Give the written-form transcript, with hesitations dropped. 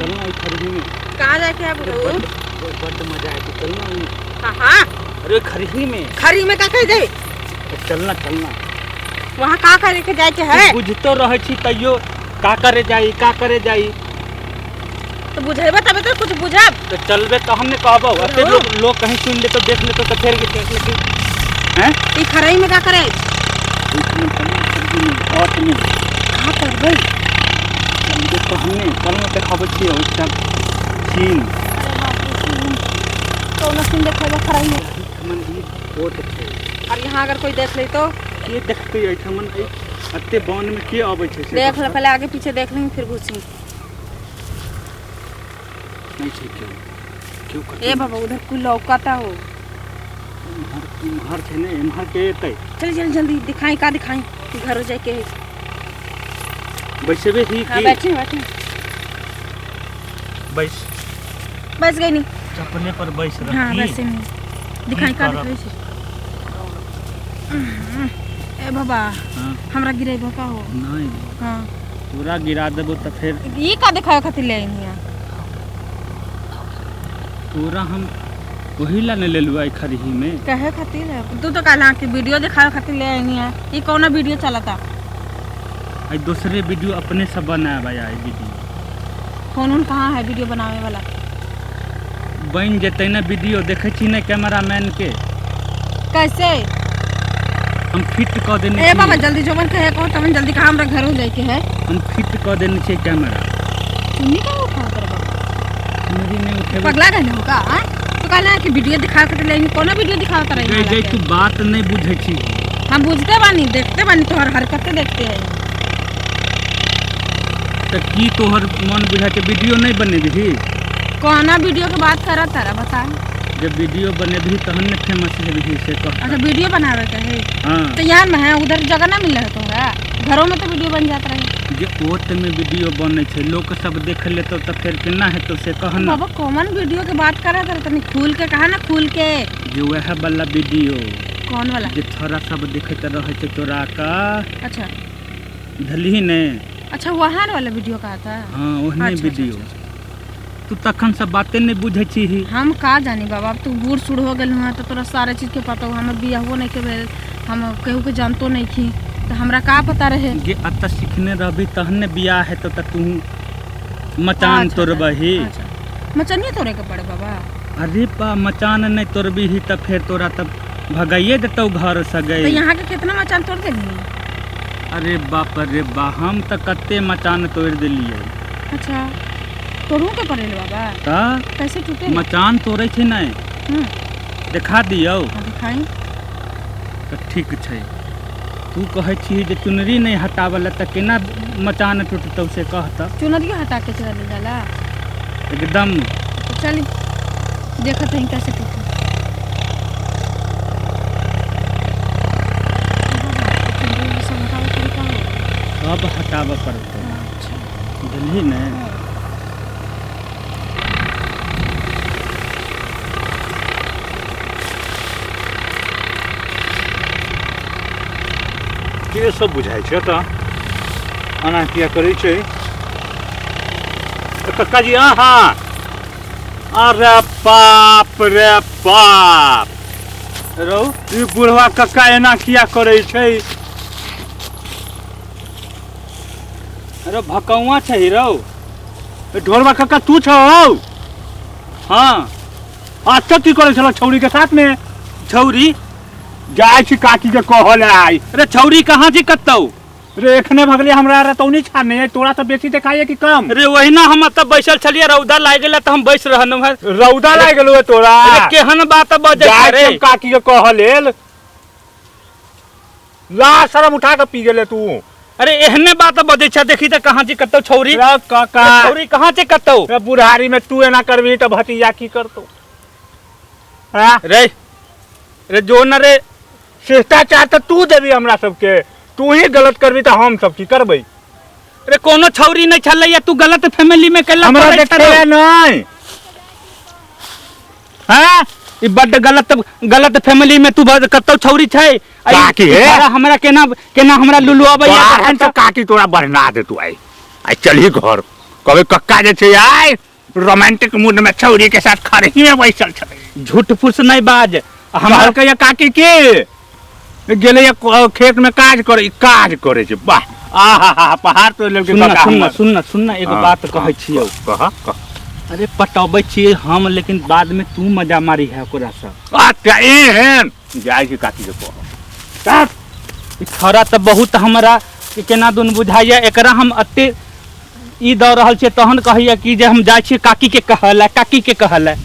चल ना खरीदी में। कहाँ जाके है बुढ़ऊ? बड्ड मजा आए, चल ना। हाँ हाँ। अरे खरीदी में। खरी में का कह दे? चलना चलना। वहाँ का करे के जाए के है? बुझतो रहै छी तैयो का करे जाई, का करे जाई। तो बुझेबे तबे तो कुछ बुझब। तो चलबे तो हमने कहबो, अते लोग लोग कहीं सुन ले तो देख ले तो फेर के देख ले कि हैं? ई खरई में का करे? और में का करबै? चलबे तो हमने चल ना देखाबै छी एकटा सीन। अरे बाप रे, सीन कौन सीन देखेबे खरई में? मन ई कोट छै। और यहाँ अगर कोई देख ले तो? के देखते एहिठमन एते वन में के अबै छै से? देख ले पहले, आगे पीछे देख ली फिर घुसी। नहीं छै केओ, केओ कतौ। ए बाबा उधर कोई लौकाता हो। इम्हर इम्हर छै ने, इम्हर के एतै? चल चल जल्दी दिखाई, का दिखाई घर जाए के है। बैसबे ही हाँ की? बैठे बैठे। बैस। बस गई नहीं। चपले पर बैस रही। हाँ वैसे नहीं दिखाई, का करब? दिखाई छै? ए बाबा। हाँ। हमरा गिरेबो का हो? नहीं। हाँ। तोरा गिरा देबो तऽ फेर। ई का दिखावे खातिर ले आइनी है? तोरा हम ओही ला ने लेलु आई खरही में। कहे खातिर है? तू तो कहला कि वीडियो दिखावे खातिर ले आइनी है, ई कौना वीडियो चलता? आई दूसरे वीडियो अपने से बनाए आई वीडियो। फोन उन कहाँ है वीडियो बनावे वाला? बन जेतै ने वीडियो, देखै छी ने कैमरामैन के। कैसे? हम फिट कऽ देने ए बाबा जल्दी जोवन कहे को तवन जल्दी, कहाँ हमरा घर हो जाए के है। हम फिट कऽ देने छियै कैमरा। चुन्नी का उठा कर बाबा? चुनरी नहीं उठेबै। पगला गए हो का? हाँ तो कहला कि वीडियो दिखावे खातिर ले आइनी, कोनो वीडियो दिखावे तरह गई गई, तू बात नहीं बुझै छी। हम बुझते बानी, देखते बानी, तोहर हरकतें देखते हैं। तऽ की तोहर मन बुझाइ छै वीडियो नहीं बनेबही? कौना वीडियो के बात करत तारा बता? जब वीडियो बनेबही तहन ने फेमस हेबही से कह। अच्छा वीडियो बनावे के है? हाँ। तो यहाँ में है उधर जगह ना मिले है तोहरा? घरों में तो वीडियो बन जाता रहे। जे ओत में वीडियो बनै छै, लोक सब देख लेतौ तऽ फेर केना हेतौ से कह ना। बाबा कॉमन वीडियो के बात करत रहे, तनी खुल के कहा ना, खुल के। जे वएह वाला वीडियो। कौन वाला? जे छोरा सब देखैत रहै छै चोरा कऽ। अच्छा बुझलिही ने? अच्छा वहाँ वाला वीडियो कहा था? हाँ ओहने अच्छा, वीडियो। अच्छा, तू तखन से बाते नहीं बुझै छी। हम का जानी बाबा, अब तू बूढ़ सूढ़ हो गेल हुआ तो तोरा सारे चीज के पता हो। हमर बियाहो नहीं के भेल, हम केहू के जानतो नहीं थी, तो हमरा का पता रहे? गे अतऽ सीखने रहबी तहन ने बियाह हेतौ तऽ तू मचान अच्छा, तोड़बही। अच्छा मचनिए तोड़े के पड़े बाबा? अरे बा मचान नहीं तोड़बही तऽ फेर तोरा तब भगाइए देतौ घर से तो गई। यहाँ के कितना मचान तोड़ देली? अरे बाप रे बा, हम तऽ कते मचान तोड़ देलियै। अच्छा तोड़ू के पड़े बाबा? तऽ कैसे टूटे? मचान तोड़ै छै नहि, देखा दियौ? हाँ, दिखाई। तऽ ठीक छै, तू कहै छी जे चुनरी नहीं हटाबै लए तऽ केना मचान टूटतौ से कह तऽ। चुनरियो हटा के चल जाला एकदम। तो चल देखत हई कैसे टूटे। चुनरी सब हटावे पड़ी का हो? सब हटाबऽ पड़तौ। अच्छा बुझलिही ने? हाँ। के सब बुझाइ छै तऽ एना किया करै छै? कक्का जी अहाँ, अरे बाप रे बाप, रौ ई बुढ़वा कक्का एना किया करै छै? अरे भकौआ छै रौ। ढोलवा कक्का तू छौ? हाँ। अच्छा की करै छल छौरी के साथ में? छौरी? जाइ छी काकी के कहल आइ। अरे छौरी कहाँ छी कतौ? रे एखने भगले हमरा रतौनी छाने, तोरा तऽ बेसी देखाइए कि कम? अरे ओहिना हम एतऽ बैसल छलियै, रौदा लागि गेलै तऽ हम बैस रहलहुँ हँ। रौदा लागि गेलौ हे तोरा? अरे केहन बात बजै जाइ छै छी रे? हम काकी के कहऽ लेल। ला शरम उठा के पी गेले तू। अरे एहने बात बजै छै, देखी तऽ कहाँ छी कतौ छौरी। रे काका। अरे छौरी कहाँ छै कतौ? रे बुढ़ारी में तू एना करबही तऽ भतीजा की करतौ? हाँ? रे रे जो न रे। शिष्टाचार तऽ तू देबी हमरा सबके, तू ही गलत करबी तऽ हम सब की करबै? अरे कोनो छौरी नहीं छलैया, तू गलत फैमिली में केला हमरा पड़ै देखै छलौ। नहीं। हाँ? ई बड्ड गलत गलत फैमिली में तू कतौ छौरी छै। आ ई काकी हे? तोरा हमरा केना केना हमरा लुलु अबैया बाहर तखन तऽ काकी तोरा बढ़ना दे तू आई आई चलही घर। कहबै कक्का जे छै आइ रोमांटिक मूड में छौरी के साथ खरही में बैसल छलै। झूठ फूस नहि बाज। हमरा कहलकै काकी की गेलै खेत में काज करे, काज करे छै। वाह, आहा हा, पहाड़ तोड़ि लेलकै। सुन। कक्का सुन। हमर। सुन, सुन, एगो हाँ, बात कहै छियौ। कह, कह। अरे, पटबै छियै हम, लेकिन बाद में तू मजा मारी है ओकरा से। अच्छा, एहन जाइ छी काकी के कह। ई छौड़ा तऽ बहुत हमरा कि केना दुन बुझाइया। एकरा हम एते ई दऽ रहल छियै, तहन कहैया कि जे हम जाइ छियै काकी के कहऽ लए, काकी के कहऽ लए।